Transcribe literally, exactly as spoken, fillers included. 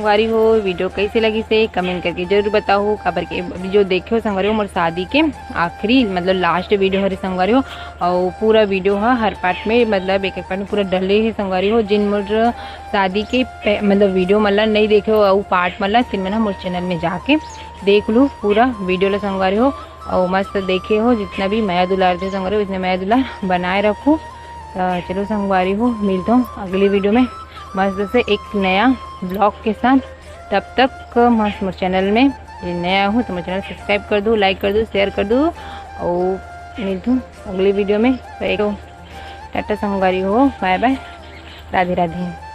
संगवारी हो, वीडियो कैसे लगिस हे कमेंट करके जरूर बताओ। काबर के अभी जो देखे हो संगवारी हो, मोर शादी के आखिरी, मतलब लास्ट वीडियो हरे संगवारी हो। और पूरा वीडियो ह हर पार्ट में, मतलब एक एक पार्ट में पूरा डले हे संगवारी हो। जिन मोर शादी के पह-, मतलब वीडियो मन ला नहीं देखे हो, वो पार्ट मन ला, तेन मन ह मोर चैनल में जाके देख लू पूरा वीडियो ला संगवारी हो। और मस्त देखे हो, जितना भी मया दुलार दे संगवारी हो, इतने मया दुलार बनाए रखो। तो चलो संगवारी हो, मिलता हूँ अगली वीडियो में मस्त से एक नया ब्लॉग के साथ। तब तक मस्त मोर चैनल में, ये नया हो तो मोर चैनल सब्सक्राइब कर दो, लाइक कर दो, शेयर कर दो। और मिलता हूँ अगली वीडियो में। तो एक टाटा संगवारी हो, बाय बाय, राधे राधे।